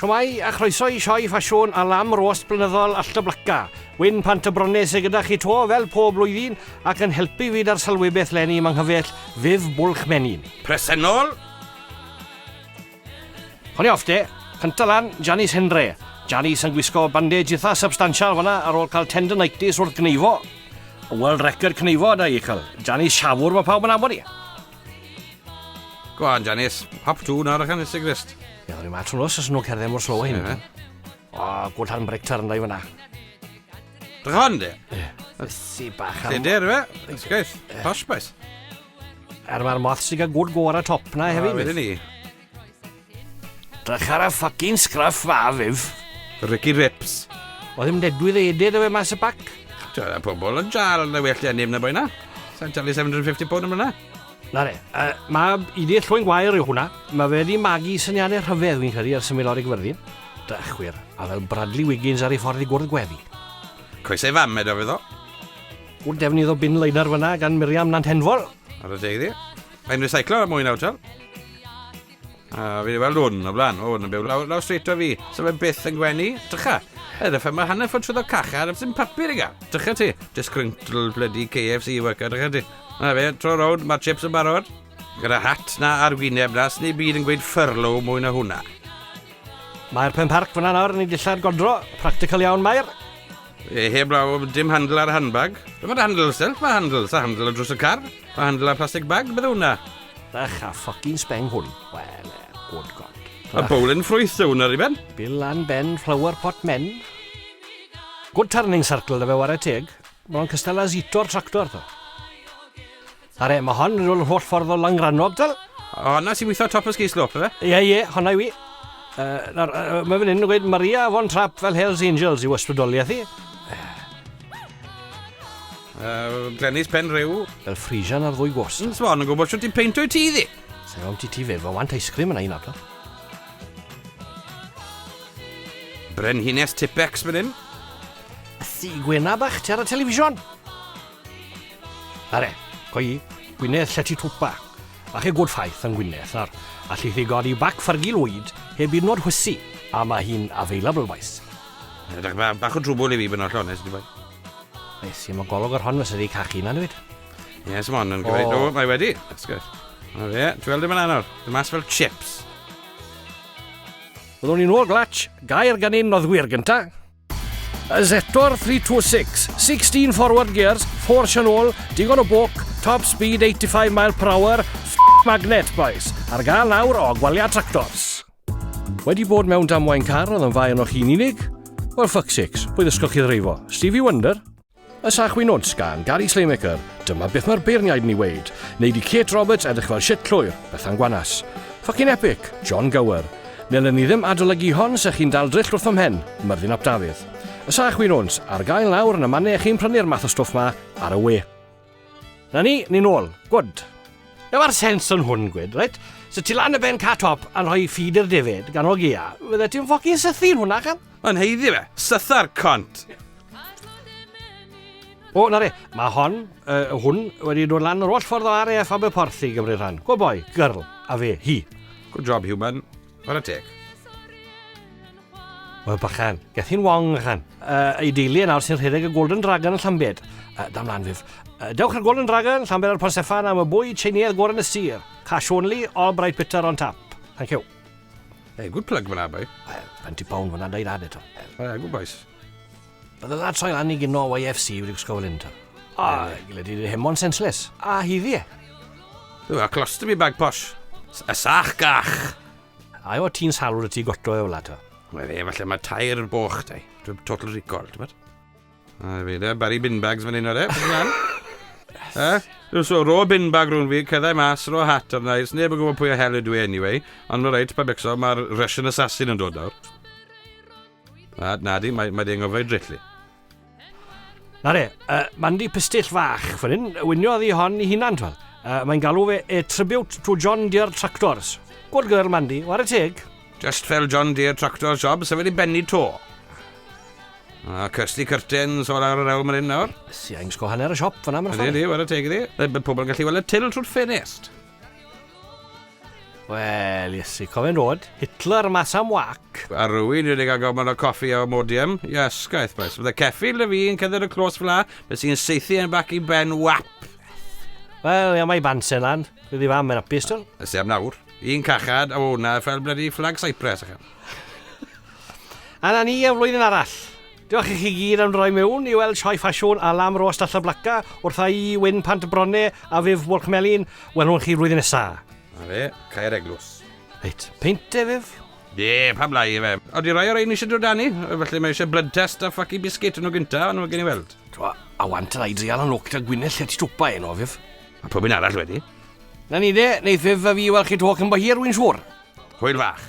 Shwmae, a chroeso i sioe ffasiwn a lamb roast blynyddol Alltyblaca. Wyn Pantybrone sydd gyda chi 'to, fel pob blwyddyn, ac yn helpu fi 'da'r sylwebeth 'leni ma' nghyfaill Viv Bwlch Menyn. Presennol! Honi off de. Cynta lan, Janice Hendre. Janice yn gwisgo bandage itha substantial fanna ar ôl cael tendonitis wrth gneifo. World record cneifo da i, chel. Janice Siafwr mae pawb yn nabod i. Go on, Janice. Hop to nawr allan, Mr Grist. Ie, o'n i'n meddwl trwy'n os nhw'n cerdded mor slow hyn. O, good handbrake turn da i fyna. Dych hon, di? Ie. Si bach am... Lleder, fe? Ysgaeth. Posh, boys. Er mae'r moth sy'n cael good go ar y top na hefyd. Wedyn ni. Drych ar y fucking scruff fa, Viv. Ricky Rips. O ddim dedwydd edyd o fe mas y bac. Ti'n pobl yn jal yn well gennym na boi na. Sa'n talu 750 pound am hwnna. Na re, uh, mae Edith Llwyn Gwair yw hwnna. Mae fe wedi magu syniadau rhyfedd fi'n credu ers symud lawr i Gyfyrddin. Drychwyr, a fel Bradley Wiggins ar ei ffordd i gwrdd gweddi. Coesau fam edo fydd o. Good defnydd o bin liner fyna gan Miriam Nanthenfol. Ar y deg iddi. Mae'n recyclo mwy nawr, tal. A fi wedi weld hwn o blaen, o, hwn yn byw lawr, lawr straight o fi. So fe byth yn gwenu. Drycha. Edrych, mae hanner ffordd trwyddo cachar, sy'n papur i gael. Drycha ti. Disgruntled bloody KFC worker, drycha ti. Na fe, tro rownd, mae'r chips yn barod. Gyda hat na a'r wyneb na, sy'n byd yn gweud furlough mwy na hwnna. Mae'r pen parc fyna nawr yn ei dillad godro. Practical iawn, Mair. E, heb law, dim handle ar handbag. Dyma'r handle still, mae handle, sa handle yn drws y car. Mae handle ar plastic bag, beth hwnna? Ych a ffocin sbeng hwn. Wel, e, good god. A bowlen ffrwyth yw hwnna, Ruben. Bill and Ben, flower pot men. Good turning circle da fe ware teg. Mae'n cystal â Zito'r tractor, to. Are, mae hon yn dod yr holl ffordd o Langrannog, dal. O, honna sy'n weithio top y ski slope, fe? Ie, ie, honna yw i. Uh, nawr, uh, mae fan hyn yn gweud Maria von Trapp fel Hells Angels yw ysbrydoliaeth i. Glenys Pen Rhyw. Fel Frisian ar ddwy gost. Mm, Swan yn gwybod sut ti'n peinto i ti iddi. Sa'n gwybod ti ti fe, fo want ice cream yna un adro. Brenhines Tipex fan hyn. Ythi, gwena bach, ti ar y television. Are, coi, Gwynedd Llety Twpa. Bach e good ffaith yn Gwynedd, nawr. Allith hi godi bac ffargi lwyd heb un o'r hwysi, a mae hi'n available, boys. Edrych, bach o drwbwl i fi bod yn holl onest, boi. Nes i, mae golwg ar hon fysa di cachu na, nid? Ie, yes, mae hon yn gyfeiriad. O, mae wedi. That's good. Na fe, ti'n weld dim yn anodd. Dim mas fel chips. Byddwn ni'n ôl glatch, gair gan ein noddwyr gynta. Y Zetor 326, 16 forward gears, 4 sianôl, digon o boc, top speed 85 mile per hour, f magnet, boys. Ar gael nawr o Gwalia Tractors. Wedi bod mewn damwain car oedd yn fai arnoch chi'n unig? Wel, fuck sakes, pwy ddysgoch chi ddreifo? Stevie Wonder? Y sach wi notes gan Gary Slaymaker, dyma beth mae'r beirniaid yn ei weud. Neu di Kate Roberts edrych fel shit llwyr, Bethan Gwanas. Fucking epic, Jon Gower. Nelen ni ddim adolygu hon se chi'n dal dryll wrth fy mhen, Myrddin ap Dafydd. Y sach wi notes, ar gael nawr yn y mannau chi'n prynu'r math o stwff ma ar y we. Na ni, ni'n ôl. Good. Be mae'r sens yn hwn, gwed, reit? So ti lan y ben car top a'n rhoi feed i'r defaid ganol gaea, fydde ti'n ffocin sythu'n hwnna, chan? Mae'n haeddu fe. Sytha'r cont. O, na re, mae hon, uh, hwn, wedi dod lan yr holl ffordd o RAF Aberporth i gymryd rhan. Go boy, girl, a fe, hi. Good job, human. What a teg. Wel, bachan, geth hi'n wong, bachan. Uh, ei deulu yn awr sy'n rhedeg y Golden Dragon yn Llambed. Uh, dam lan, Fif. Uh, dewch i'r Golden Dragon, Llambed ar Pont Steffan am y bwyd Chinese gorau yn y sir. Cash only, all bright bitter on tap. Thank you. Hey, good plug fyna, boi. Wel, 20 pound fyna, dau dad eto. Hey, good boys. Bydde lad troi lan i gino YFC wedi gwisgo fel hyn, ta. A, gyle di hemon senseless. A hiddi e. Dwi'n colostomy bag posh. Y sach gach. A o ti'n salwr y ti goto e fel ta. Wel e, falle mae tair boch dau. Dwi'n total recall, ti'n bod? A fi de, Barry bin bags fan hyn o'r e. Eh? So, ro bin bag rhwng fi, ceddau mas, ro hat arna i. Sneb yn gwybod pwy o hel ydw i anyway. Ond mae reit, pa becso, mae'r Russian assassin yn dod nawr. Na, na di, mae, mae di anghofio drillu. Na re, uh, Mandy Pistill fach fan hyn, winiodd i hon i hunan, twel. Uh, mae'n galw fe a tribute to John Deere Tractors. Good girl, Mandy, ware teg. Just fel John Deere Tractors job, sef wedi benni to. A Kirsty Curtains o'r ar yr ewl man hyn nawr. Si, I'm sgo hanner y siop fyna, mae'n ffordd. Ydy, ware teg iddi. Mae pobl yn gallu weld y til trwy'r ffenest. Wel, Iesu, cofio'n dod. Hitler mas am wac. A rwy'n wedi cael gormod o coffi a Imodium. Yes, gaeth, boys. Bydde ceffyl y fi yn cerdded y clos fel la, beth sy'n saethu yn bac i ben wap. Wel, ia, mae bant sen lan. Bydd i fam yn hapus, ti'n? Ys am nawr. Un cachad, a hwnna fel bloody flag Cyprus. A na ni am flwyddyn arall. Diolch i chi gyd am droi mewn i weld sioe ffasiwn a lamb roast a llyblaca wrtha i Wyn Pant Bronne a Viv Bwlchmelyn. Welwn chi flwyddyn nesa. Na fe, caer eglwys. Reit, peint e, Viv? Ie, pam lai i fe. Oeddi rai o'r ein eisiau dod â ni? Felly mae eisiau blood test a ffucking biscuit yn nhw gynta, ond nhw gen i weld. Twa, a want yr drial yn lwc da Gwynedd lle ti twpa enw, Viv. A pob un arall wedi. Na ni de, neith Viv a fi weld chi to cyn bo hir, wy'n siŵr. Hwyl fach.